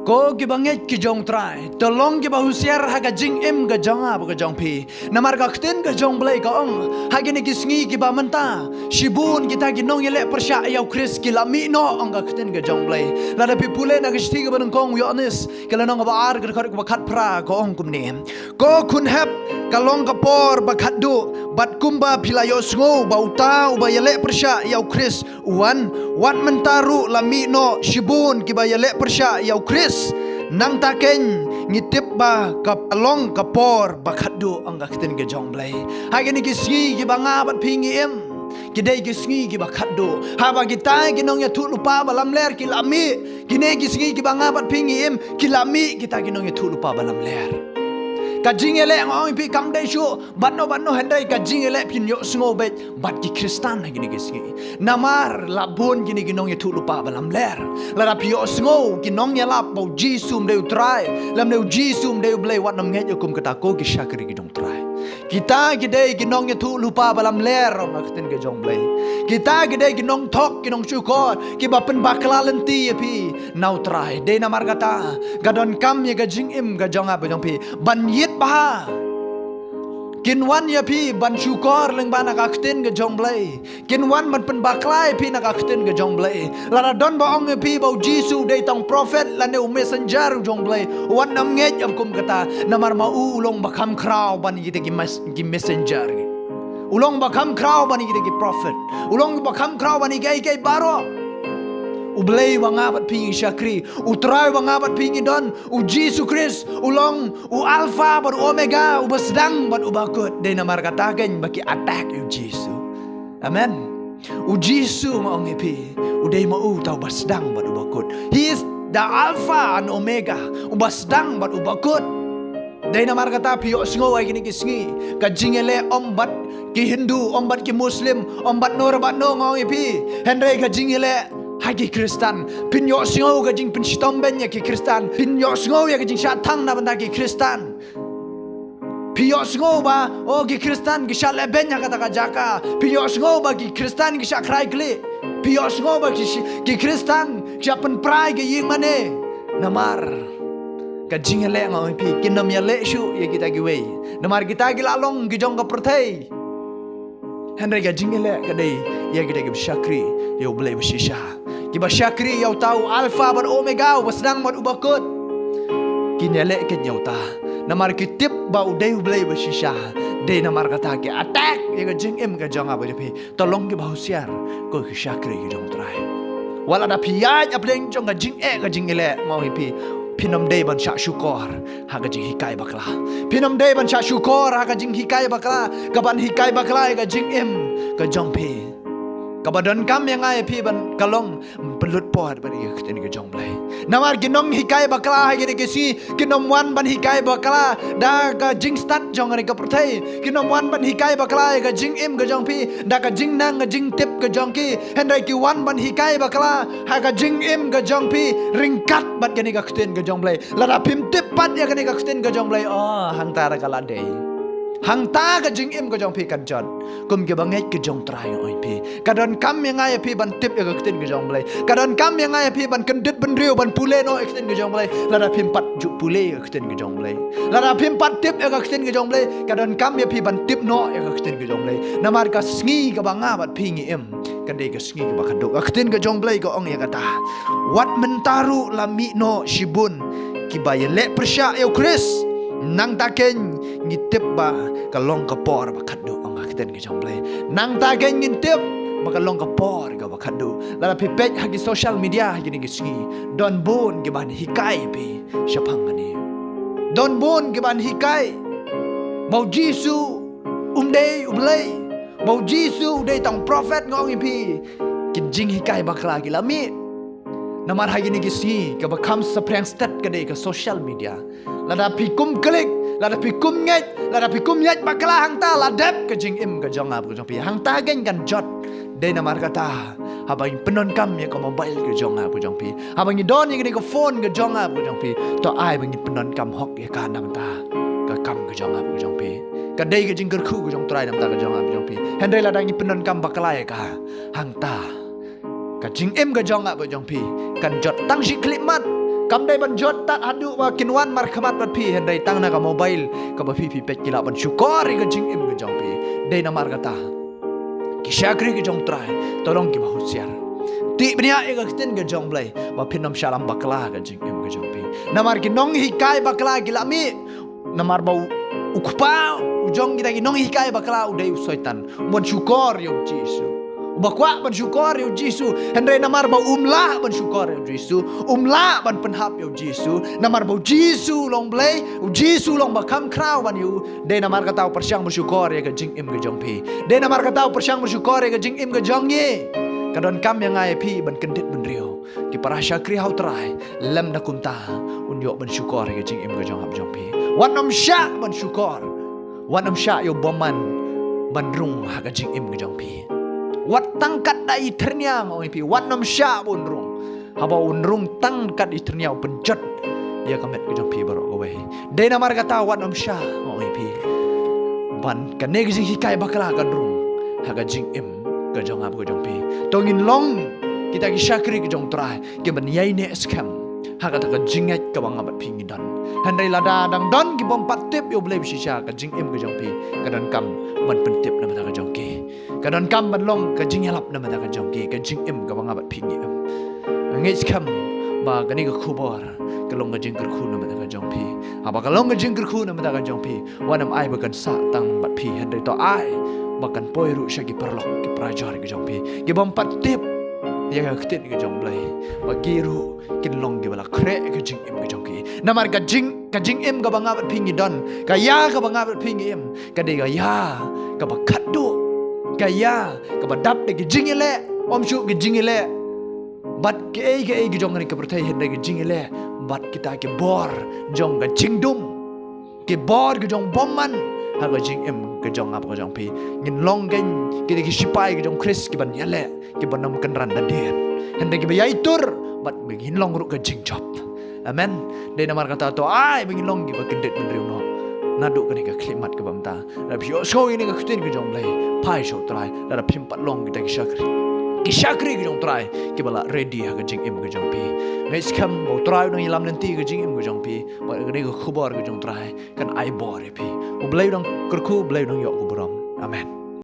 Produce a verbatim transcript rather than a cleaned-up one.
Ko ki bangeit ki jong Trai, to long ki bahusiar ha ka jingim ka jong nga bad ka jong phi. Namar ka ktien ka jong Blei ka ong, ha kine ki sngi ki ba mynta, shibun kita ki nongïaleh pyrshah ïa u Khrist ki la mih noh, ong ka ktien ka jong Blei. Lada phi pule na ka shithi kaba nyngkong u Ïoannis, ka lynnong kaba ar, ka dkhot kaba khatphra, ka ong kumne: Ko khun hep, ka long ka por ba khatduh, bad kumba phi la ïohsngew ba uta uba ïaleh pyrshah ïa u Khrist u wan, wat mynta ruh la mih noh shibun ki ba ïaleh pyrshah ïa u Khrist. Nangta keiñ ngi tip ba ka long ka por ba khatduh, ong ka ktien ka jong Blei. Ha kine ki sngi ki ba nga bad phi ngi im, ki dei ki sngi ki ba khatduh. Haba kita ki nongïathuhlypa ba lamler ki la mih, kine ki sngi ki ba nga bad phi ngi im, ki la mih kita ki nongïathuhlypa ba lamler. Ka jingïaleh, nga ong ïa phi, kam dei shuh bad no bad no, hynrei ka jingïaleh phin ïohsngew beit bad ki Khristan ha kine ki sngi. Namar la bun kine ki nongïathuhlypa ba lamler. Lada phi ïohsngew ki nongïalap ba u Jisu um dei u Trai, lymne u Jisu um dei u Blei, wat nym ngeit ïa kum kata, ko ki shakri ki jong Trai. Kita ki dei ki nongïathuhlypa ba lamler, ong ka ktien ka jong Blei. Kita ki dei ki nongthok, ki nongshukor, ki ba pynbakla lynti ïa phi na u Trai. Dei namar kata, ka donkam ïa ka jingim ka jong nga bad jong phi ban ïit bha. Kin wan ïa phi ban shukor lyngba na ka ktien ka jong Blei. Kin wan ban pynbakla ïa phi na ka ktien ka jong Blei. Lada don ba ong ïa phi ba u Jisu u dei tang prophet lane u messenger u jong Blei, wat nym ngeit ïa kum kata, namar ma u u long ba kham khraw ban ïa kita ki mes-, ki messenger. U long ba kham khraw ban ïa kita ki prophet. U long ba kham khraw ban ïa kiei kiei baroh. U Blei uba nga bad phi ngi shakri, u Trai uba nga bad phi ngi don, u Jisu Khrist, u long u Alpha bad u Omega, uba sdang bad uba kut. Dei namar kata keiñ ba ki attack ïa u Jisu. Amen. U Jisu, nga ong ïa phi, u dei ma u uta uba sdang bad uba kut. He is the Alpha and Omega, uba sdang bad uba kut. Dei namar kata phi ïohsngew ha kine ki sngi, ka jingïaleh ym bad ki Hindu, ym bad ki Muslim, ym bad no re bad no, nga ong ïa phi. Hynrei ka jingïaleh ha ki Khristan. Phin ïohsngew ka jingpynshitom bein ïa ki Khristan. Phin ïohsngew ïa ka jingshah thang na bynta ki Khristan. Phi ïohsngew ba, oh, ki Khristan ki shah leh bein ha kata ka jaka. Phi ïohsngew ba ki Khristan ki shah khrai khlieh. Phi ïohsngew ba ki shi-, ki Khristan ki shah pynpra ïa ki ïing mane. Namar ka jingïaleh, nga ong ïa phi, kin nym ïaleh shuh ïa kita kiwei. Namar kita ki la long ki jong ka pyrthei. Hynrei ka jingïaleh ka dei ïa kita kiba shakri ïa u Blei ba shisha. Kiba shakri ïa uta u Alpha bad Omega, uba sdang bad uba kut. Kin ïaleh keiñ ïa uta. Namar ki tip ba u dei u Blei ba shisha. Dei namar kata ki attack ïa ka jingim ka jong nga bad jong phi. To long kiba husiar, ko ki shakri ki jong u Trai. Wat lada phi ïaid hapdeng jong ka jingeh ka jingïaleh, nga ong ïa phi, phin nym dei ban shah shukor ha ka jinghikai bakla. Phin nym dei ban shah shukor ha ka jinghikai bakla, ka ban hikai bakla ïa ka jingim ka jong phi. Kaba donkam ïa nga ïa phi ban ka long, pynlut por bad ïa ka ktien ka jong Blei. Namar ki nonghikai bakla ha kine ki sngi kin nym wan ban hikai bakla da ka jingstad jong kane ka pyrthei. Kin nym wan ban hikai bakla ïa ka jingim ka jong phi da ka jingnang ka jingtip ka jong ki. Hynrei ki wan ban hikai bakla ha ka jingim ka jong phi ryngkat bad kane ka ktien ka jong Blei. Lada phim tip pat ïa kane ka ktien ka jong Blei, oh, hangta ruh ka la dei. Hangta ka jingim ka jong phi kan jot kum kiba ngeit ki jong u Trai, nga ong ïa phi. Ka donkam ïa nga ïa phi ban tip ïa ka ktien ka jong Blei. Ka donkam ïa nga ïa phi ban kyndit bynriew ban pule noh ïa ka ktien ka jong Blei. Lada phim pat ju pule ïa ka ktien ka jong Blei. Lada phim pat tip ïa ka ktien ka jong Blei, ka donkam ïa phi ban tip noh ïa ka ktien ka jong Blei. Namar ka sngi kaba nga bad phi ngi im, ka dei ka sngi kaba khatduh. Ka ktien ka jong Blei ka ong ïa kata. Wat mynta ruh la mih noh shibun kiba ïaleh pyrshah ïa u Khrist. Nangta keiñ ngi tip ba ka long ka por ba khatduh, ong ka ktien ka jong Blei. Nangta keiñ ngin tip ba ka long ka por kaba khatduh. Lada phi peit ha ki social media ha kine ki sngi, don bun ki ban hikai ïa phi shaphang kane. Don bun ki ban hikai ba u Jisu um dei u Blei, ba u Jisu u dei tang prophet, nga ong ïa phi. Ki jinghikai bakla ki la mih. Namar ha kine ki sngi kaba kham saphriang stet ka dei ka social media. Lada phi kum klik, lada phi kum ngeit, lada phi kum ïaid bakla, hangta la dep ka jingim ka jong nga bad ka jong phi. Hangta keiñ kan jot. Dei namar kata, haba ngi pyndonkam ïa ka mobile ka jong nga bad ka jong phi, haba ngi don ïa kane ka phone ka jong nga bad ka jong phi, to ai ba ngi pyndonkam hok ïa ka na bynta ka kam ka jong nga bad ka jong phi. Ka dei ka jingkyrkhu ka jong u Trai na bynta ka jong nga bad ka jong phi. Hynrei lada ngi pyndonkam bakla ïa ka, hangta ka jingim ka jong nga bad jong phi kan jot tang shi khyllipmat. Kam dei ban jot tad haduh ba kin wan markhmat bad phi, hynrei tang na ka mobile kaba phi phi peit ki lah ban shukor ïa ka jingim ka jong phi. Dei namar kata, ki shakri ka jong U Trai, to long kiba husiar. Tip bniah ïa ka ktien ka jong U Blei ba phin ym shah lam bakla ka jingim ka jong phi. Namar ki nonghikai bakla ki la mih. Namar ba u, u kpa u jong kita ki nonghikai bakla u dei u Soitan. U ban shukor ïa U Jisu. Uba kwah ban shukor ïa U Jisu, hynrei namar ba um lah ban shukor ïa U Jisu, um lah ban pynhap ïa U Jisu. Namar ba U Jisu u long Blei, U Jisu u long ba kham khraw ban ïa u. Dei namar kata u pyrshang ban shukor ïa ka jingim ka jong phi. Dei namar kata u pyrshang ban shukor ïa ka jingim ka jong ngi. Ka donkam ïa nga ïa phi ban kyndit bynriew. Ki para shakri ha U Trai, lymda kumta un ïoh ban shukor ïa ka jingim ka jong hap jong phi. Wat nym shah ban shukor. Wat nym shah ïa u bymman ban rung ha ka jingim ka jong phi. Wat tang katba i thyrnia, nga ong ïa phi, wat nym shah ba un rung. Haba un rung tang katba i thyrnia u pynjot ïa ka met ka jong phi baroh kawei. Dei namar kata wat nym shah, nga ong ïa phi, ban kane ka jinghikai bakla kan rung ha ka jingim ka jong nga bad ka jong phi. To ngin long kita ki shakri ka jong U Trai, ki ban ïai neh skhem ha kata ka jingngeit kaba nga bad phi ngi don. Hynrei lada dang don ki bym pat tip ïa U Blei bashisha, ka jingim ka jong phi ka donkam ban pyntip na bynta ka jong ki. Ka donkam ban long ka jingïalap na bynta ka jong ki, ka jingim kaba nga bad phi ngi im. Nga ngeit skhem ba kane ka khubor ka long ka jingkyrkhu na bynta ka jong phi. Haba ka long ka jingkyrkhu na bynta ka jong phi, wat nym ai ba kan sah tang bad phi, hynrei to ai ba kan poi ruh sha ki paralok, ki parajor ka jong phi, ki bym pat tip ïa ka ktien ka jong U Blei, ba ki ruh kin long kiba la khreh ka jingim ka jong ki. Namar ka jing, ka jingim kaba nga bad phi ngi don, ka ïa kaba nga bad phi ngi im, ka dei ka ïa kaba khatduh, ka ïa kaba dap da ki jingïaleh, ym shuh ki jingïaleh bad kiei kiei ki jong kane ka pyrthei, hynrei ki jingïaleh bad kita ki bor jong ka jingdum, ki bor ki jong bymman ha ka jingim ka jong nga bad ka jong phi. Ngin long kein kita ki shipai ka jong Khrist kiban ïaleh, kiban ym kynran da dien, hynrei kiba ïai tur bad ba ngin long ruh ka jingjop. Amen. Dei namar kata to ai ba ngin long kiba kyndit bynriew noh naduh kane ka khyllipmat kaba mynta. Lada phi ïohsngew ïa kane ka ktien ka jong U Blei, phai sha U Trai. Lada phim pat long kita ki shakri, ki shakri ka jong U Trai kiba la ready ha ka jingim ka jong phi, nga ngeit skhem ba U Trai u nang ïalam lynti ka jingim ka jong phi. Bad kane ka khubor ka jong U Trai kan ai bor ïa phi. U Blei u nang kyrkhu, U Blei u nang ïoh ka burom. Amen.